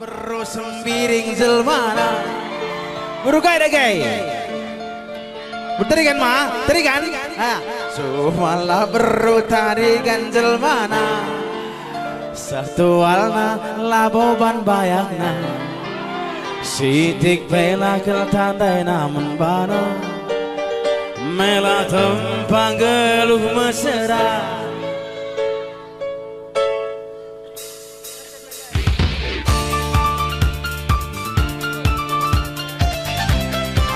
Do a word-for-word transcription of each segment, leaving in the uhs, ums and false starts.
Beru Sembiring jelmana. Beru kai dage? Beterigan ma, terigan. Ah, sumalah beru tarigan jelmana. Satualna labo ban bayakna. Sitik pe la kal tandaina man bana. Mela tempa nggeluh mesera.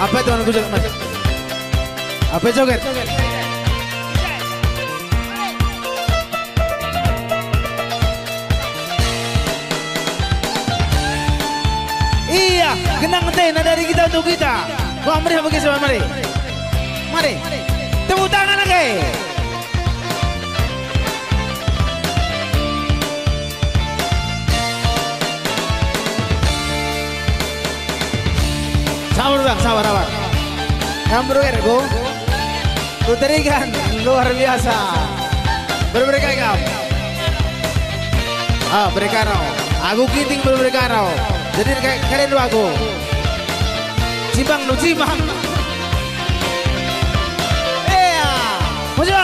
Apa itu anak bujang, Mas? Apa joget? Iya, genang teh, nadari kita untuk kita. Wah, meriah bagi semua, mari. Mari. Tepuk tangan lagi. Sabar, Bang, sabar, sabar. Kamu beruer, Go. Tuterikan, luar biasa. Berbeda kam. Ah, berekano. Aku Ginting berbeda kano. Jadi kayak keren lu aku. Cimbang lu cimbang. Iya, maju.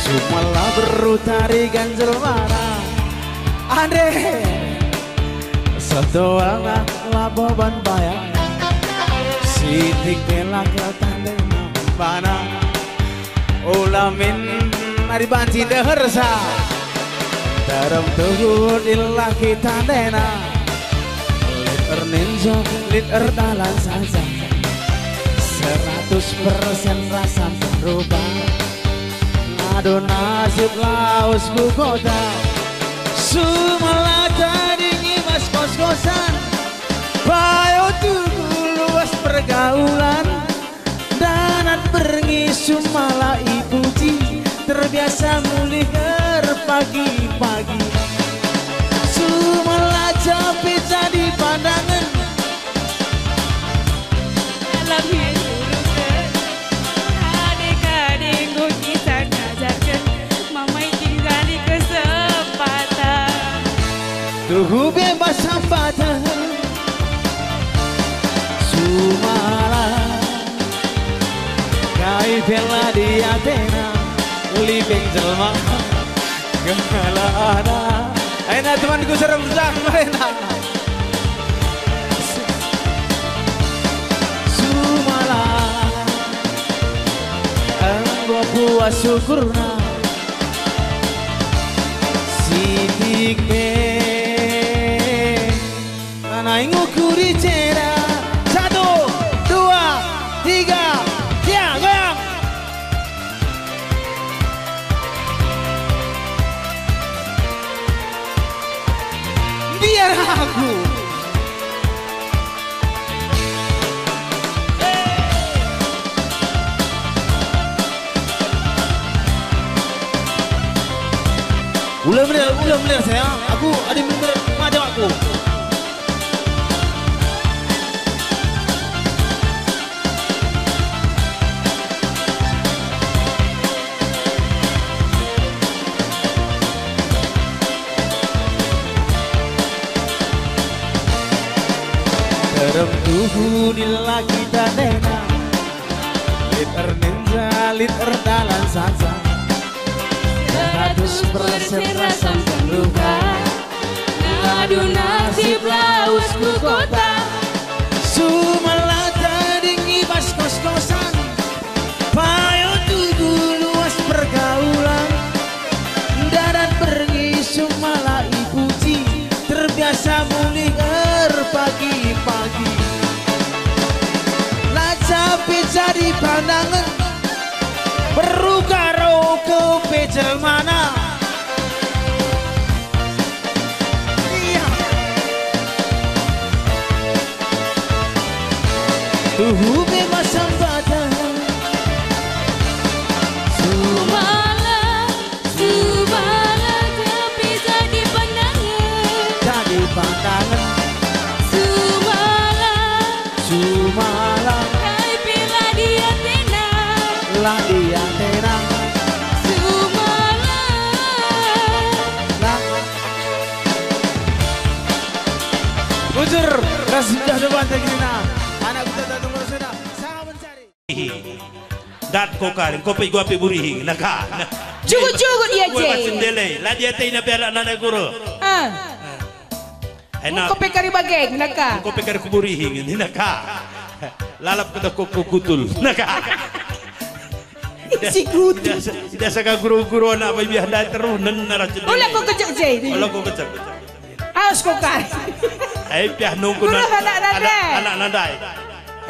Sumala beru tari ganjel mana? Andre. Satuana labo ban bayang. Sitik pelak tandena bana. Ulamin ari banci dehersa. Terem tuhu dilaki tandena. Lit erninja, lit erdalan saja. Seratus persen rasa berubah. Ngadu nasib lawes ku kota. Sumala tading i bas kos-kosan. Payo tuhu luas pergaulan. Darat berngi sumala ipuji, terbiasa mulih erpagi-pagi. Sumala capit jadi pandangen. Dalam hidup kade-kade enggo kisah ngajarken, mamai kin jadi kesempatan. Tuhu bebas sambatan. Sumala kai pe la diatena, libeng jelma galana. Aina temanku serem sang marena. Sumala enggo puas syukurna. Sitik pe. Tanai ngukur i ceda. Satu, dua, tiga, ya, goyang. Biar aku. Ulang bener, ulang bener, sayang. Aku ada bener macam aku. Terem tuhu dilaki tandena. Lit erninja, lit erdalan saja. Seratus persen rasa terluka. Ngadu nasib lawes ku kota. Sumala tading i bas kos-kosan. Payo tuhu luas pergaulan. Darat berngi sumala ipuji, terbiasa mulih erpagi-pagi. La capit jadi pandangen, beru karo kepe jelmana. Iya. Tuhu bebas sambatan. Sumala, sumala, tapi jadi pandangen. Jadi pandangen. Sumala, sumala, kai pe la diatena. La diatena. Sumala. La. Bujur, ras sudah depan tagina. Anak kuta tak tunggu sudah. Sangat mencari. Dat ko kari, ko pe gua pe burihi, naka. Jugut-jugut ia je. Macam dele, la dia tei na biar anak guru. Ah. Enak. Ko pe kari bageng, naka. Ko pe kari kuburihi, naka. Lalap kita ko kutul, naka. Si kutul. Tidak se-, tidak saka guru-guru anak babi handai terus, nena racun. Ola ko kecek je. Ola ko kecek. Aus ko kai. Ai piah nungkun. Guru anak nadai. Anak nadai.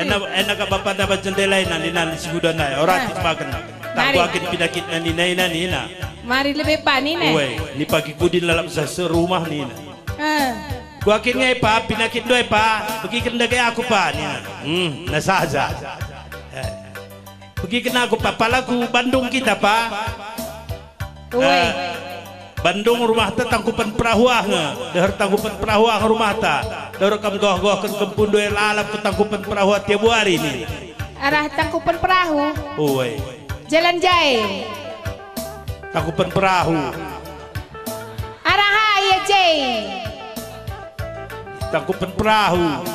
Ena, ena ka bapa ndaba jendela ina nina si Uda ndai, ora Ah. tipaken. Mari. Tangguaken pinakitna nina ina nina. Mari lebe pa nina. Uwe, ni pagi kudin lalap sese rumah nina. Ah. Kuakin nge pa, pinakit ndai pa, begiken dage aku pa nina. Hmm, na saja. Eh. Begiken aku pa, pala ku Bandung kita pa. Uwe. Eh, Bandung rumahta tangkupen perahu ah nge, deher tangkupen perahu ah rumahta. Deher kam goh-gohken kempundu e lalap ku tangkupen perahu ah tiap wari ni. Arah tangkupen perahu. Uwe. Jalan jae. Tangkupen perahu. Arah ai je. Tangkupen perahu.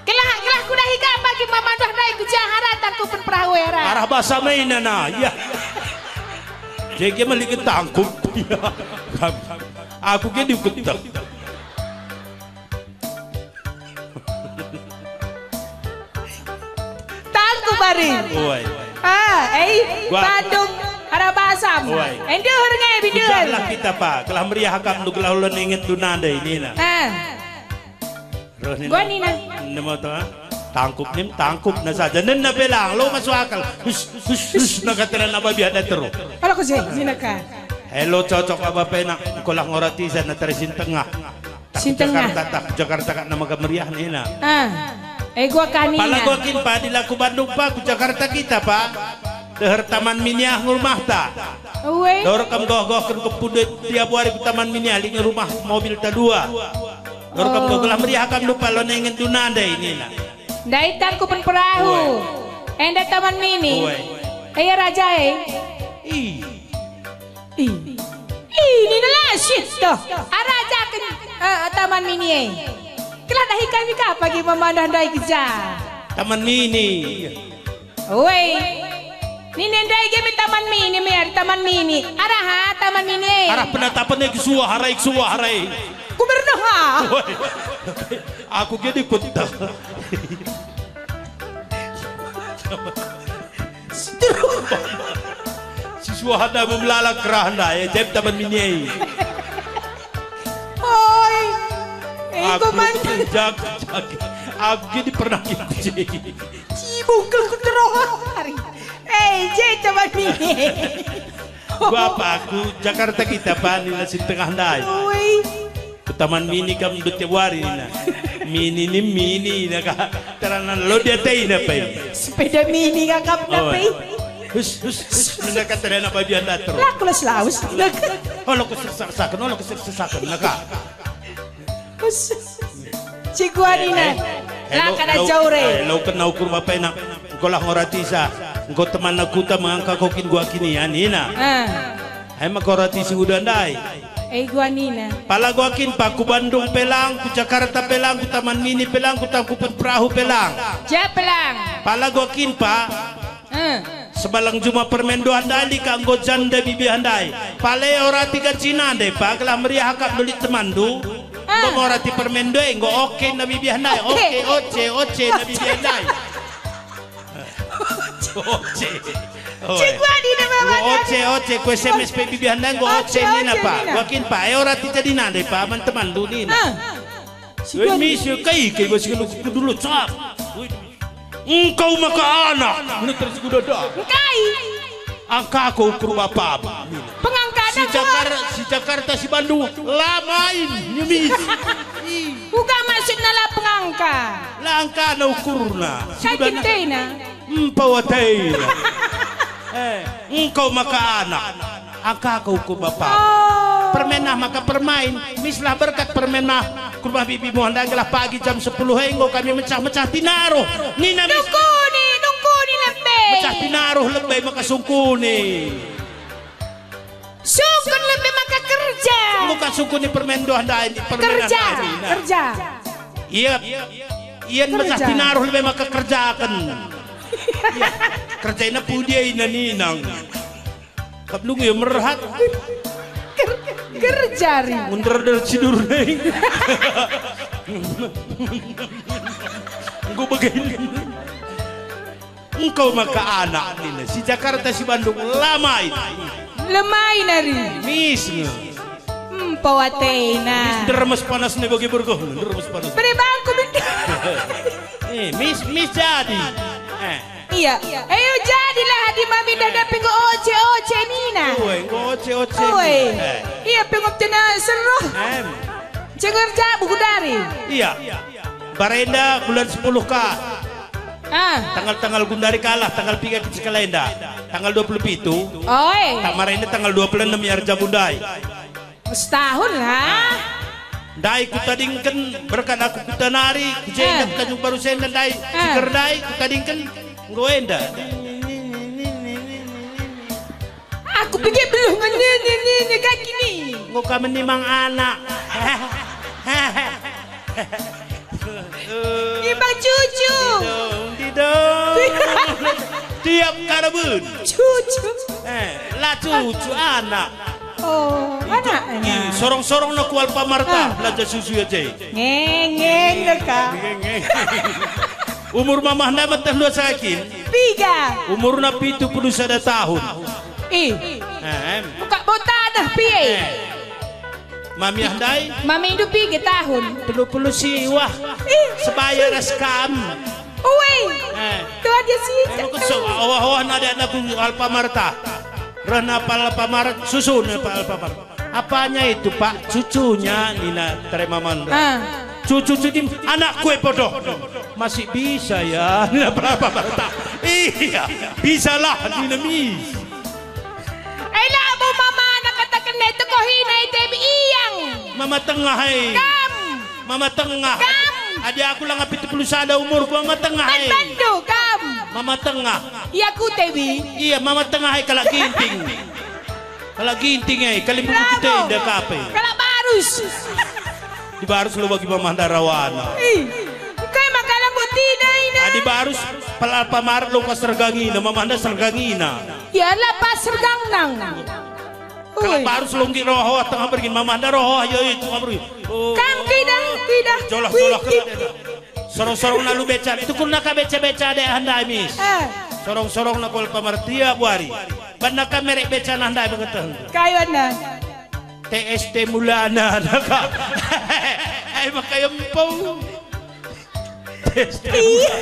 Kelah, kelah kudahi ka pagi mama nduah ndai ku jah arah tangkupen perahu era. Arah basa maina na, ya. Jege meliken tangkup. Ya. Aku ke diuketeh. Tangkup bari. Oi. Ah, eh, Gua Bandung, arah basam. Oi. Endur ngai bindur. Kujahlah kita pa, kelah meriah akapndu, kelah ulen ingetndu nande nina. Ah. Roh nina. Gua nina. Nemu to, ah? Tangkup nim, tangkup na saja. Nena pelang, lo masuk akal. Hus, hus, hus, na katena na babi ada teru. Kalau ku je, nina ka. Hello, cocok apa penak, engkolah ngorati sana teresin tengah. Tak Sin ku tengah. Jakarta, tak ku Jakarta kak nama meriah nina. Ah. Eh, gua ka nina. Pala gua kin pa, di laku Bandung pa, ku Jakarta kita pa. Deher Taman Mini ah ngurmahta. Uwe. Dor kam goh-gohken kempundu tiap wari ku Taman Mini ah, lit rumah mobil ta dua. Dor kam Oh. goh, kelah meriah akapndu pa, lo nengen tu nande nina. Ndai tangkupen perahu. Uwe. Enda Taman Mini. Uwe. Iya raja e. Ih. Ih. Ih, nina la situ. Arajaken, eh, Taman Mini e. Kelah dahi kami ka pagi mama nduah ndai ku jah. Taman Mini. Woi. Nina ndai ge me Taman Mini, me ari Taman Mini. Arah ha Taman Mini. Arah penatapen e kesuah arai, kesuah arai. Gubernur ha. Woi. Aku ge dikutah. Si suahana memelala kerah ndai, e, jep Taman Mini e. Oi. Eh, Aku komandan. Jaga, jaga. Aku ge pernah gitu. Cibungkel ku teroh hari. Eh, je Taman Mini. Bapa aku Jakarta kita pa nina si tengah ndai. Ui. Ku Taman Mini kam ndut tiap wari nina. Mini ni mini nina ka. Terana lo dia tei na pe. Sepeda mini kakap na pe. Hus, hus, hus, nina ka terana babi anda terus. Laku las laus. Oh, lo kesersakan, oh, lo kesersakan, naka. Hus. Ciguanina. Eh, eh, La lo, kada lo, jaure. Eh, lo kena ukur bapa enak. Engko lah ngoratisa. Engko temanna kuta mengangka kokin gua kini, ya, nina. Ah. Hai maka orati si uda ndai. Eh, guanina. Pala gua kin pa ku Bandung pelang, ku Jakarta pelang, ku Taman Mini pelang, ku Tangkupan Perahu pelang. Ja pelang. Pala gua kin pa. Eh. Sebalang juma permen dua ndai ka enggo janda bibih ndai. Pale orati gacina ndai pa gelah meriah akap ndulit temandu. Ah. Enggo orati permen dua enggo oke na bibih ndai. Oke. Oke, oce, oce na bibih ndai. Oce. Oe. Cik wadi na mama. Enggo oce, oce, ku S M S pe bibih ndai enggo oce, oce nina pa. Nina. Gua kin pa, e orati jadi ndai pa man temandu nina. Ah. Weh, misi kai, kai bas kena kudu lo cap. Weh. Engkau maka anak. Bener terus kuda dah. Engkai. Angka aku ukur bapa. Pengangka si Jakarta, si Jakarta, si Bandung, la main nyemis. Uga maksudna la pengangka. La angka na ukurna. Sakit tena. Empa watena. Eh, engkau maka anak. Angka aku ku bapa. Oh. Permen ah maka permain. Mislah berkat permen ah. Ku rumah bibi muah ndai gelah pagi jam sepuluh enggo kami mecah-mecah tinaruh. Nina mis. Dungkuni, dungkuni lebe. Mecah tinaruh lebe maka sungkuni. Sungkun lebe maka kerja. Bukan sungkuni permen doh ndai, permen kerja, ndai, nah. Kerja. Iya. Iya mecah tinaruh lebe maka kerjaken. Iya. Kerjaina pudi ai na ninang. Kap lungu ya merhat. Ker-, kerja ri. Munder der cidur nai. Enggo begini. Engkau maka anak nina. Si Jakarta si Bandung lamai. Lamai nari. Mis nge. Empa watena. Mis nderemes panas ne bagi bergoh. Nderemes panas. Beri bangku benda. Eh, mis, mis jadi. Eh. Iya. Ayo jadilah adi mami dah dapet enggo oce-oce nina. Ue, enggo oce-oce Ue. Nina. Eh. Iya, pe enggo tena seroh. Em. Cengar jabu gundari. Iya. Barenda bulan sepuluh ka. Ah. Tanggal-tanggal gundari kalah, tanggal piga ke sekalenda. Tanggal dua puluh pitu. Oi. Tak marenda tanggal dua puluh enam ya jabu ndai. Setahun lah. Ndai kutadingken berkat aku kuta nari, ku jenda Eh. ku Tanjung Baru Senda ndai, Eh. ciker ndai kutadingken enggo enda. Aku pikir beluh ngenyenyenyenye kaki ni. Enggo ka menimang anak. Nimbang cucu. Didong, didong. Tiap karaben. Cucu. Eh, la cucu, anak. Oh, anak. Ih, sorong-sorongna ku Alfamart, Ah. belanja susu aja. Ngeng, ngeng, deka. Ngeng, ngeng. Umur mamah ndai meteh dua sakin. Piga. Umurna pitu puluh sada tahun. Ih. Em. Buka bota dah, pie. Eh. Mamiah ndai? Mamindu piga tahun? Telu puluh siwah. Ih. Sebaya ras kam. Ui. Eh. Tuan dia si. Eh, aku so, awah-awah nada aku Alfamart. Rehna pal Alfamart, susun pal Alfamart. Apanya itu, Pak? Cucunya, nina terima mandra. Ah. Cucu cudim, anakku e bodoh. Masih bisa ya, nina pal Alfamart. Iya, bisalah, nina mis. Ela abu mama anak kataken nai tekohina ite biang. Mama tengah, hei. Kam. Mama tengah. Kam. Adi aku langa pitu puluh sada umurku, mama tengah, Ban hei. Bandu, kam. Mama tengah. Iya ku tebi. Iya, mama tengah, hei, kalak Ginting. Kalak Ginting, hei, kalimbubu Lago. Kita indah kape. Kalak Barus. Di Barus lo bagi mama ndarawana. Ih, engkai maka lambu tina ina? Adi Barus, pal Alfamart lo ka sergangina, mama nda sergangina. Ialah pasar gangnang. Kalau Ui. Barus lunggi roho tengah bergin mamah nda roho, ayo itu tengah bergin. Oh. Kam kidah, kidah. Jolah, Wih, jolah kena ih. Dia. Sorong-sorong lalu beca, tukurna ka beca-beca deh handai mis. Eh. Sorong-sorong na kol pemertia buari. Banna ka merek beca na handai begeteh. Kayu anda. T S T Mulana naka. Ai maka empung. Iya.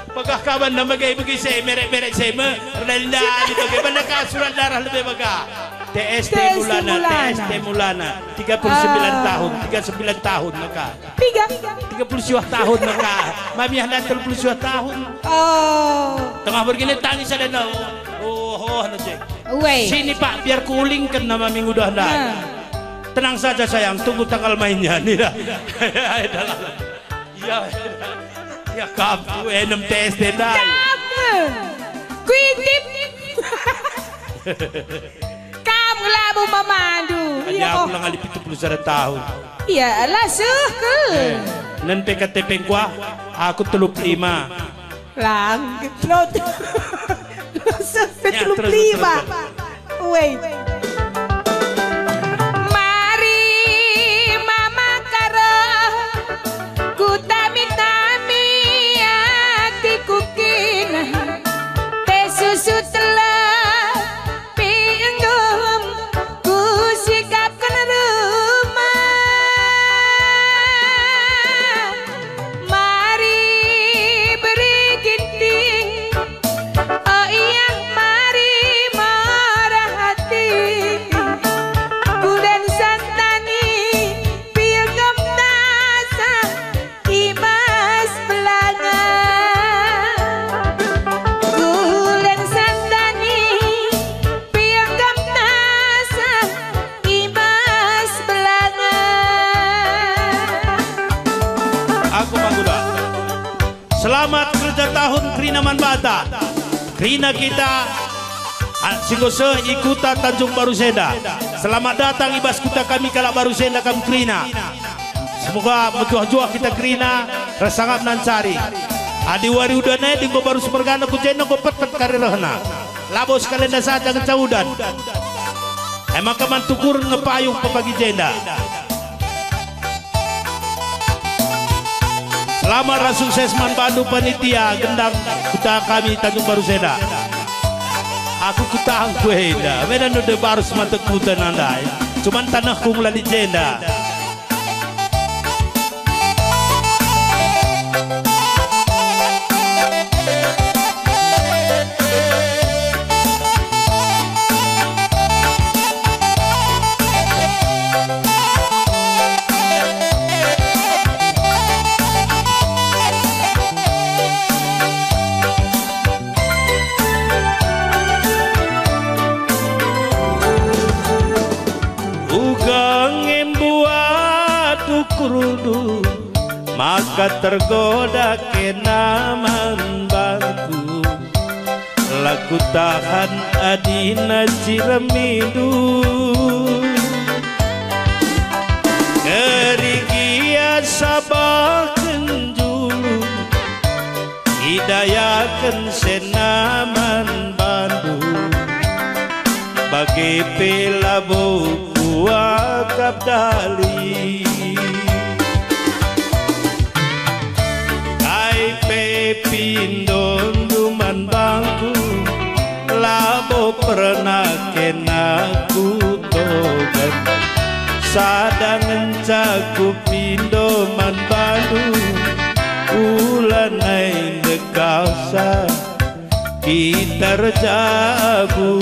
Bagah kaban na megai begi se, merek-merek se me, erdalan-dalan bagi benda ka surat darah lebih bagah. T S T T S T Mulana, Mulana. T S T Mulana, tiga puluh sembilan Ah. tahun, tiga sembilan tahun maka. Tiga. Tiga puluh siwah tahun maka. Mami hendak telu puluh siwah tahun. Oh. Tengah bergini tangis ada nau. Oh, oh, nanti. Weh. Sini Pak, biar kuulingken nama minggu dah ndak. Nah. Tenang saja sayang, tunggu tanggal mainnya nih dah. Iya, ya kamu enem T S D ndai. Kamu. Kuitip. Kamu labu memandu. Hanya Iya, aku oh. Lang ali pitu puluh sada tahun. Iya, lah suhku. Eh, nen P K T P kuah, aku telu puluh lima. Lang, getlot. Sampai Ya, terus, terus, terus. Wait. Mari mama karo kutami-tami atiku kina. Teh susu telep Pinggum kusikapken rumah. Mari beri ginting, oh iya, mari murah hati. Kulen santani, pinggum tasah, I Mas Belanga, kulen santani, pianggap nasa I Mas Belanga. Aku Manggula. Selamat kerja tahun kerina man banta. Kerina kita, ah, si enggo seh i kuta Tanjung Baru Senda. Selamat datang i bas kuta kami kalak Baru Senda kam kerina. Semoga mejuah-juah kita kerina ras sangap nancari. Adi wari udan e enggo Baru Semergana ku jenda enggo petpet kari rehna. Labo sekalenda saja ngenca udan. E maka man tukur nge payung pepagi jenda. Selamat ras sukses man bandu panitia gendang kuta kami Tanjung Baru Senda. Aku kutahang ku enda, medan nde Baru semantek kuta nandai. Cuman tanehku ngelani jenda. Maka tergoda kena man bangku, la kutahan adina ciremindu. Kerina ia sabahken julu, idayaken sena man bandu, bage pe labo kuakap dali. Kai pe pindondu man bangku, labo pernah kena kutogen. Sada ngenca kupindo man bandu, ulanai ndekahsa kita erjabu.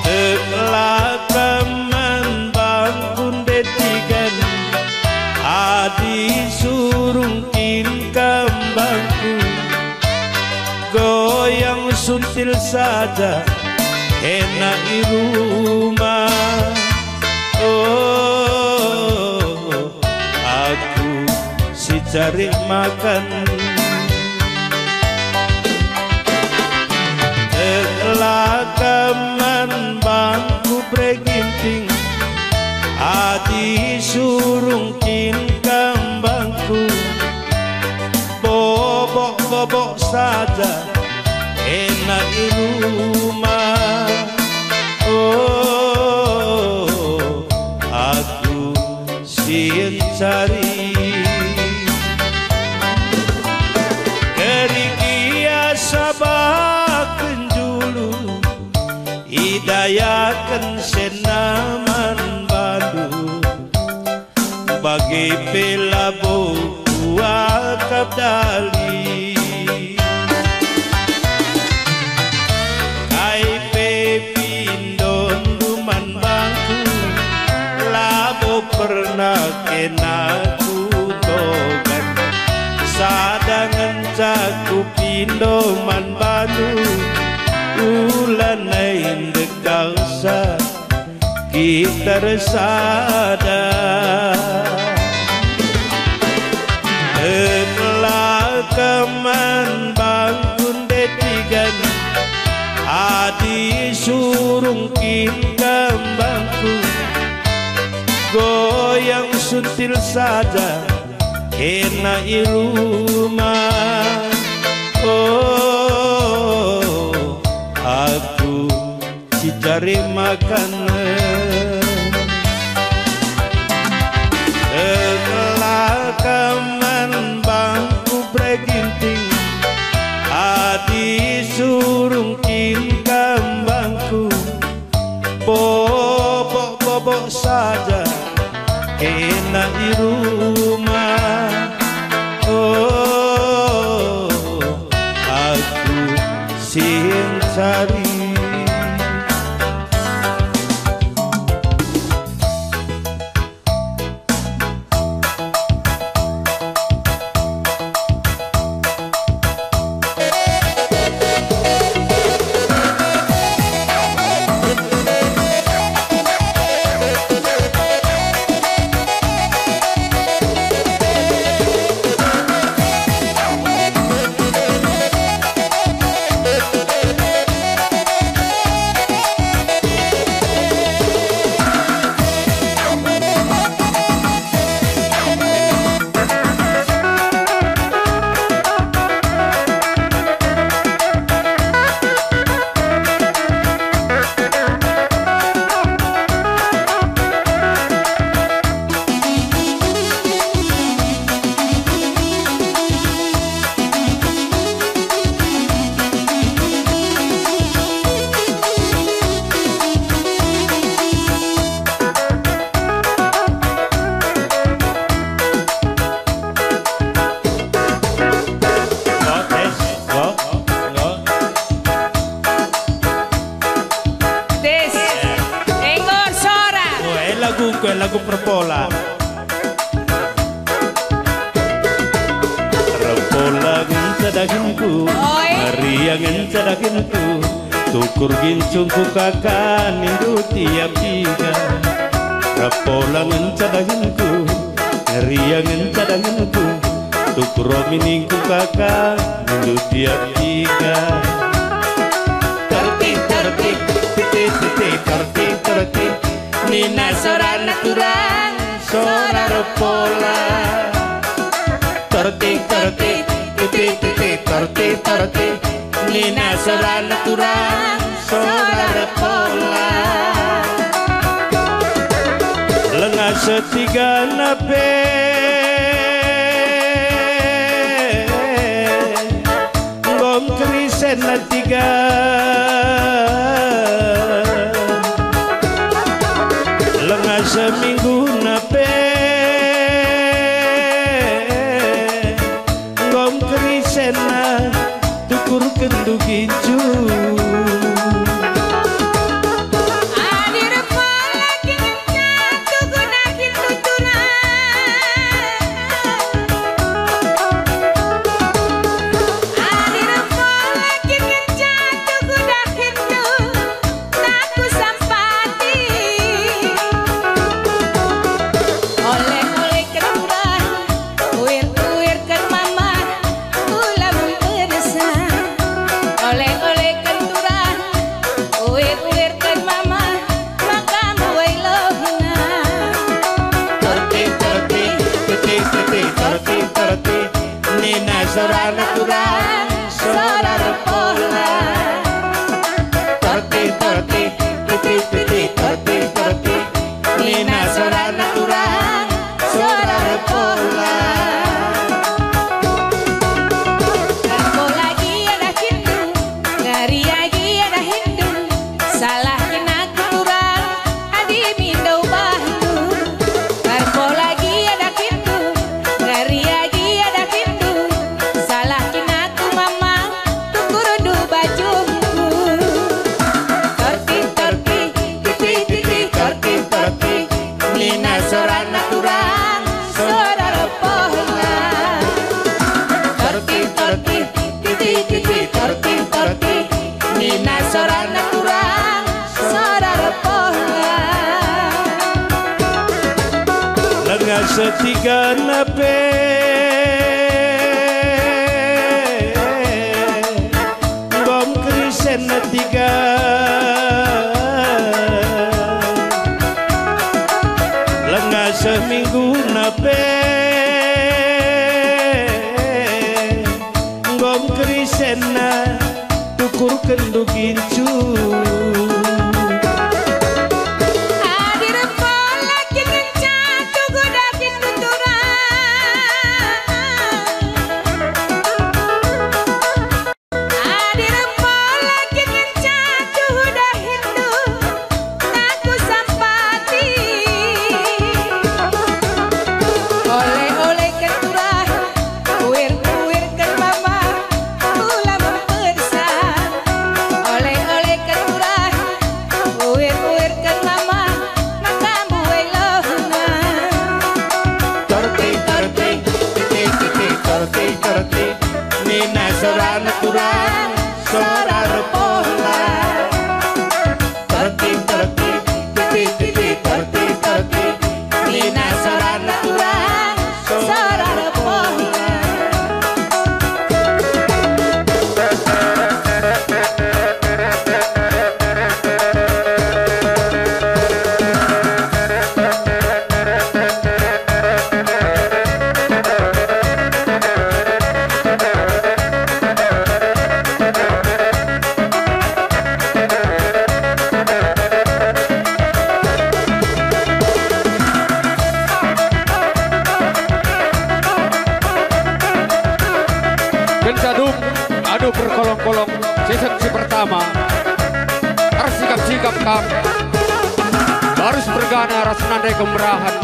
Tek la kam man bangku ndetiken, adi surung kin kam bangku, goyang suntil saja kena i rumah. Oh, aku si cari makan. Tek la kam man bangku, Bre Ginting, adi surung kin kam bangku, bobok-bobok saja kena i rumah. Oh, aku si encari. Kerina ia sabahken julu, idayaken sena man bandu, bage pe labo kuakap dali. Kai pe pindondu man bangku, labo pernah kena kutogen. Sada ngenca kupindo man bandu, ulanai ndekahsa kita ersada. Tek la kam man bangku ndetiken, adi surung kin kam bangku, goyang suntil saja kena i rumah. Oh, aku si cari makanen. Tek la kam man bangku, Bre Ginting, adi surung kin kam bangku, bobok-bobok saja kena i rumah. Oh, aku si encari. Ngo, tes, ngo, ngo. Tes. Enggo sora. Oh, eh, laguku, eh, lagu perpola. Perpola ngenca dagingku, oi. Meriah ngenca dagingku, tukur gincungku kaka nindu tiap tiga. Rap pola ngenca dahinengku, ngeria ngenca dahinengku, tukur ro miningku kaka, nindu tiap tiga. Tertib, tertib, titip, titip, tertib, tertib, nina sorana turang, sora rap pola. Tertib, tertib, titip, titip, tertib, tertib, nina sorana turang, sora rap pola. Langa setigana pe, enggo mengkerisen tiga. Langa semingguna pe, enggo mengkerisen tukurken dugincu. Adi rap pola ngenca tukur dahin tuturan. Adi rap pola ngenca tukur dahin tu. Aku sampati. Oleh-olehken turang, uir-uirken mama, ula mempersa. Oleh-olehken turang, uir-uirken mama, maka mbuai lohna. Tertib, tertib, titip, titip, tertib, tertib, nina sorana turang, sora rap pola. Tertib, tertib, titip, titip, tertib, tertib, nina sorana turang, sora rap pola. Rap pola gia dahindu, ngeria gia dahindu, salah kin aku turang, adi mindo bahndu. Rap pola gia dahindu, ngeria gia dahindu, salah kin aku mama, tukurndu bajungku. Tertib, tertib, titip, titip, tertib, tertib, nina sorana turang, sora rap pola. Tertib, tertib, titip, titip, tertib, tertib, nina sorana turang, sora rap pola. Langa setigana pe, enggo mengkerisen tiga. Langa semingguna pe, enggo mengkerisen tukurken dugincu. Adi rap pola ngenca tukur dahin tuturan. Adi rap pola ngenca tukur dahindu, aku sampati. Oleh-olehken turang, uir-uirken mama, ula mempersa. Oleh-olehken turang, uir-uirken mama, maka mbuai lohna. Tertib, tertib, titip, titip, tertib, tertib, nina sorana turang, sora rap pola. Tertib, tertib, titip, titip, tertib, tertib, nina sorana turang, sora rap pola. Kenca dung, adu perkolong-kolong, season si pertama. Ersikap-sikap kam. Barus mergana ras nandai kemerahan,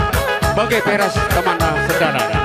bage pe ras temanna sendana.